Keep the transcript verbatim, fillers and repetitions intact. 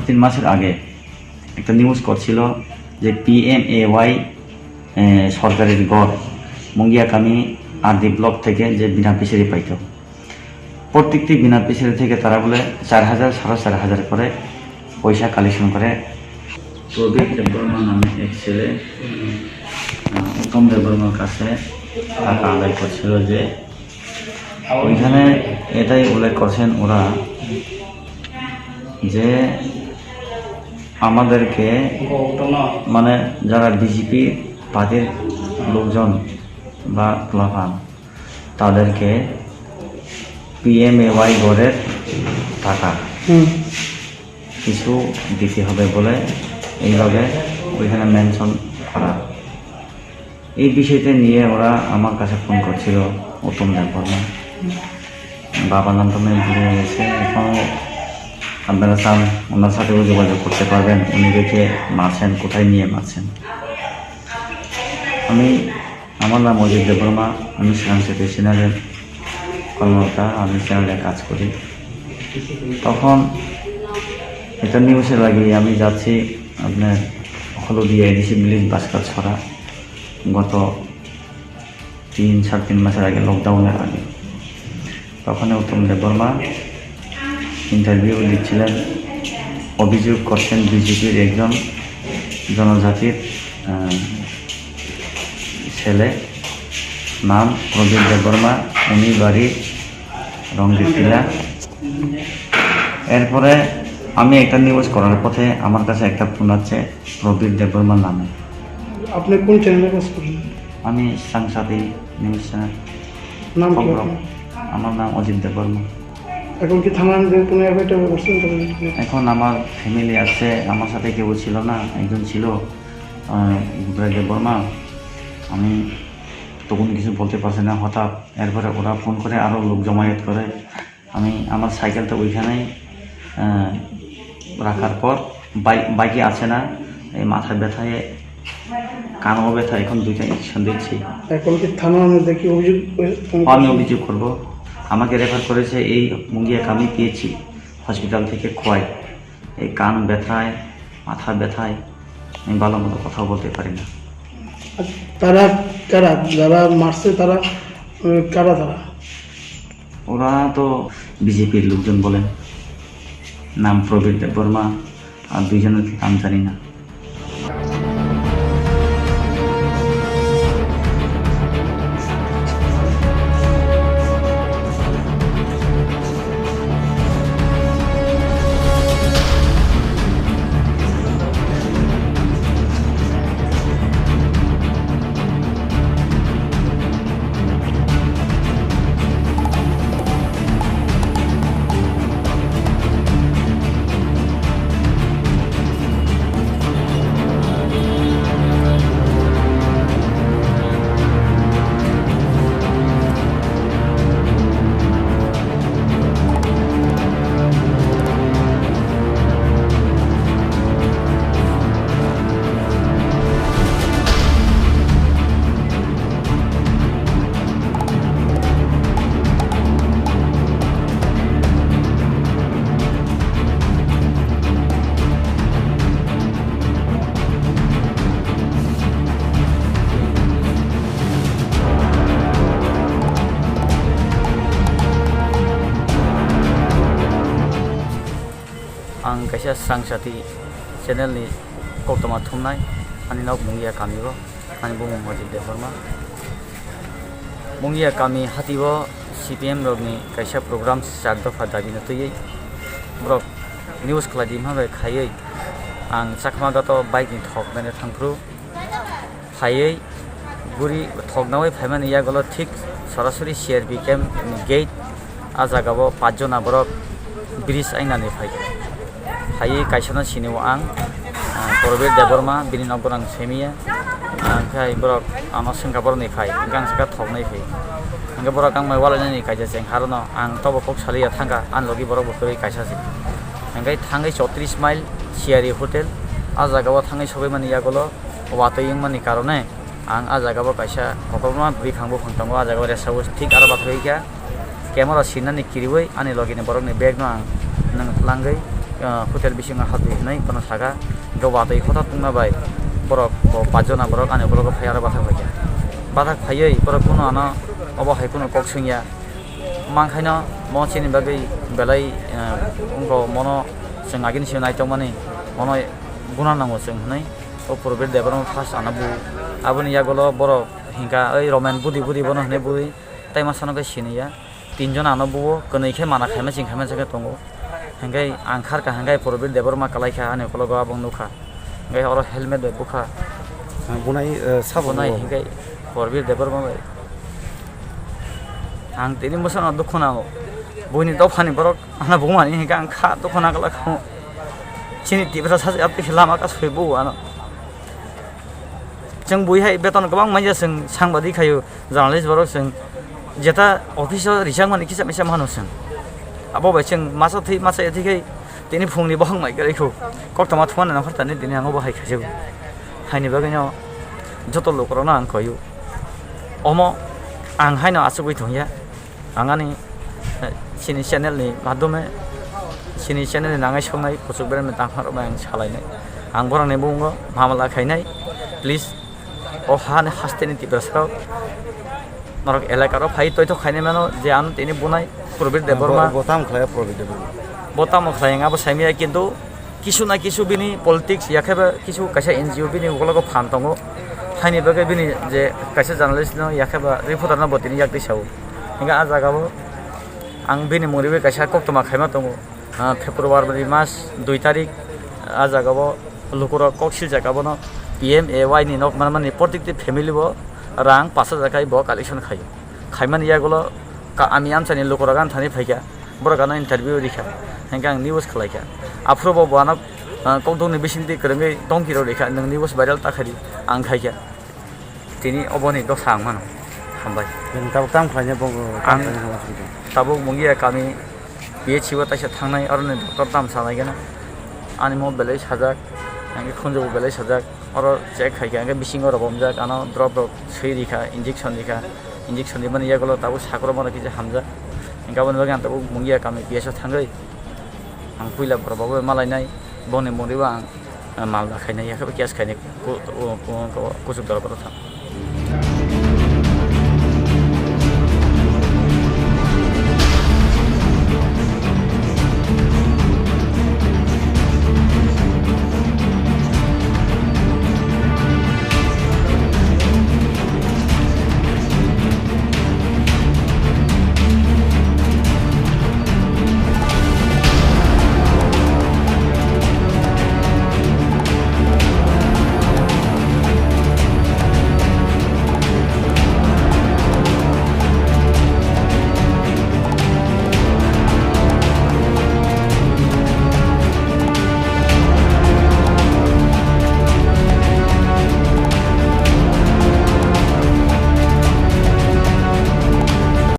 তিন মাসের আগে একটা নিউজ করছিল যে পিএমএওয়াই, এ, সরকারের ঘর মুঙ্গিয়া কামি আরডি ব্লক থেকে যে বিনা পিছারি পাইতো, প্রত্যেকটি বিনা পিছারি থেকে তারা বলে চার হাজার, সাড়ে চার হাজার করে পয়সা কালেকশন করে। প্রবীর দেববর্মা নামে এক ছেলে, আহ, উত্তম দেববর্মার কাছে টাকা আদায় করছিল, যে ওইখানে এটাই উল্লেখ করছেন ওরা যে আমাদেরকে, মানে, যারা বিজেপি পার্টির লোকজন বা পোলাপান, তাদেরকে পিএমএওয়াই ঘরের টাকা হুম। কিছু দিতে হবে বলে এইভাবে ওইখানে মেনশন করা। এই বিষয়টা নিয়ে ওরা আমার কাছে ফোন করছিল, উত্তম দেববর্মা। বাবার নাম তো আমি ভুলে গেছে, এখন আপনারা চান, ওনার সাথেও যোগাযোগ করতে পারবেন, উনি দেখে মারছেন, কোথায় নিয়ে মারছেন। আমি, আমার নাম অজিত দেববর্মা, আমি শ্রাংসাতি চ্যানেলের কর্মকর্তা, আমি চ্যানেলে কাজ করি। তখন এটা নিউজে লাগিয়ে আমি যাচ্ছি আপনার হলদিয়া এডিসি ভিলেজ ভাস্কর ছড়া। গত তিন, সাড়ে তিন মাসের আগে, লকডাউনের আগে, তখন উত্তম দেববর্মা ইন্টারভিউ দিচ্ছিলেন। অভিযোগ করছেন বিজেপির একজন জনজাতির, আহ, ছেলে, নাম প্রবীর দেববর্মা, উনি বাড়ি রঙ্গিটিলা। এরপরে আমি একটা নিউজ করার পথে আমার কাছে একটা ফোন আছে প্রবীর দেববর্মা নামে। আপনি কোন চ্যানেলে কাজ করেন? আমি শ্রাংসাতি নিউজ চ্যানেল। নাম কি খবর। আপনার? আমার নাম অজিত দেববর্মা। এখন কি থানার মধ্যে কোনো এফআইআর করছেন? এখন আমার ফ্যামিলি আছে, আমার সাথে কেউ ছিল না, একজন ছিল, আহ, প্রবীর দেববর্মা। আমি তখন কিছু বলতে পারছি না, হঠাৎ এরপরে ওরা ফোন করে আরও লোক জমায়েত করে। আমি আমার সাইকেলটা ওইখানেই, আহ, রাখার পর বাই-, বাইকে আছে না, এই মাথা ব্যথায়, কানও ব্যথা, এখন দুইটা ইঞ্জেকশন দিচ্ছি। এখন কি থানার মধ্যে কি অভিযোগ করে-, আমি অভিযোগ করব। আমাকে রেফার করেছে এই মুঙ্গিয়া কামি পিএইচসি হসপিটাল থেকে খোয়াই। এই কান ব্যথায়, মাথা ব্যথায় আমি ভালো মতো কথা বলতে পারি না। আচ্ছা, তারা কারা? যারা মারছে তারা, উম, কারা তারা? ওরা তো বিজেপির লোকজন বলেন, নাম প্রবীর দেববর্মা, আর দুইজনের কি নাম জানি না। Ang kaisa Srangsati channel ni koktwma thumnai, ani nok Mungia kami o, ani bumung Ajit Debbarma. Mungia kami hati o C P M rok ni kaisa program chak dopha dabi no twiwi borok news khlai di ma bai khaiwi ang Chakma Ghat o bike ni thok nai thangphru. Phaiwi guri thoknaui phaimani yagulo thik sorasori C R P camp ni gate, ah jaga o pachjona borok bridge ainani phai. Phaiwi kaisano sinio ang, ah, Probir Debbarma, bini nokbo ang semiya. Ah, hwnkhe borok ano swngkha borokni phai, hwnkhe ang sakha thoknai phai. Hwnkhe borok ang mai walainani kaisa cheng harono ang tobo kok saliya thangkha, ani logi borok bo kwrwi kaisa se. Hwnkhe thangwi chottrish mile Siyari hotel, ah jaga o thangwi sogwi mani yagulo watwi wngmani karone ang ah jaga o kaisa kokrokma bwkhang buphang tongo, ah jaga o resa o thik aro bathai kha camera sinani kiriwi ani logi ni borok ni bag no ang nwng tlangwi ah, hotel bisingo habdi hinwi bono saka, hwnkhe watwi hothat wngma bai borok bo pachjona borok ani ukologo phai aro bathak phaikha. Bathak phaiwi borok kunu ano obo hai kunu kok swngya. Mankhaino mo chini bagwi belai, ah, wngkha, mono chwng agini simi naitokmani, mono guna nango chwng hinwi o Probir Debbarma first ano bu. Aboni yagulo borok hinkha oi Romen budi budi bono hinwi bui. Tai masa no khe siniya, tinjon ano buo, kwnwi khe mana khaima ching khaima se khe tongo. Hinkhe ang kharkha, hinkhe Probir Debbarma kwlaikha, ani ukologo abong nukha. Hinkhe oro helmet bai bukha. Ah, bunai, eh, sabo bunai buo. Hinkhe Probir Debbarma bai. Ang tini bwsano dukhu nango. Buini dophani borok ano bumani hinkhe ang kha dukhu nangla khamu. Chini Tiprasa se apni khe lama ka soi buo ano. Chwng bui hai beton kwbang manya, chwng sangbadik khaio, journalist borok chwng jeta office o rijak mani kisa misa mano chwng. Abo bai chwng masa thwi masa ya thwi khai tini phungni bohong mai kwrwi kho. Koktwma thumani nongkhor tani tini ang obo hai khaijago. Haini bagwi no joto lukurokno ang koio. Omo ang haino achugwi thungya. Ang ani, eh, chini channel ni madhume, chini channel ni nangai songnai kuchuk beremni tangma rok bai ang salainai. Ang borok ni bumungo mamala khainai. Please, o ha ni haste ni Tiprasa rok, norok elaka rok phai toithok khainai mano je ano tini bunai Probir Debbarma. Bo, bo tamo khlai Probir Debbarma? Bo tamo khlai ang abo saimaya, kintu kisu na kisu bini politics, yakhe ba kisu kaisa N G O bini ukologo phan tongo. Haini bagwi bini je kaisa journalist no, yakhe ba reporter no bo tini yak twi sao. Hinkhe ah jaga o ang bini mungriwi kaisa koktwma khaima tongo. Ah, February mas dui tarik ah jaga o lukurok kok siljak abono P M A Y ni nok manmani protikti family bo rang pash hajar khai bo collection khaio. Khaimani yagulo ka-, ami amchani lukurok ani thani phaikha. Borok ano interview rikha, hinkhe ang news khlaikha. Aphuru bo bo ano, ah, kokdokni bisingtwi kwrwngwi tongkirok rikha, nwng news viral ta khaidi, ang khaikha. Tini oboni dosa ang mano. Hambai. Nwng tabuk tamo khlaina bo, tamo ang khlaina bo singkhe? Tabuk Mungia kami P H C o taisa thangnai, aroni doctor tamo sanai gana. Ani mo belai sajak, ang khunjugo belai sajak. Oro check khaikha, hwnkhe bisingo rwbomjak, ano drop rok swi rikha, injection rikha, injection rimani yagulo tabuk sakrok mano kisa hamjak. Hwnkhe aboni bagwi ang tabuk Mungia kami P S o thangwi ang puila borok bai malainai, bongni mungribo ang, eh, malda khainai, yakhe case khainai, ku-, ku-, ku-, kuchuk dorbar thang.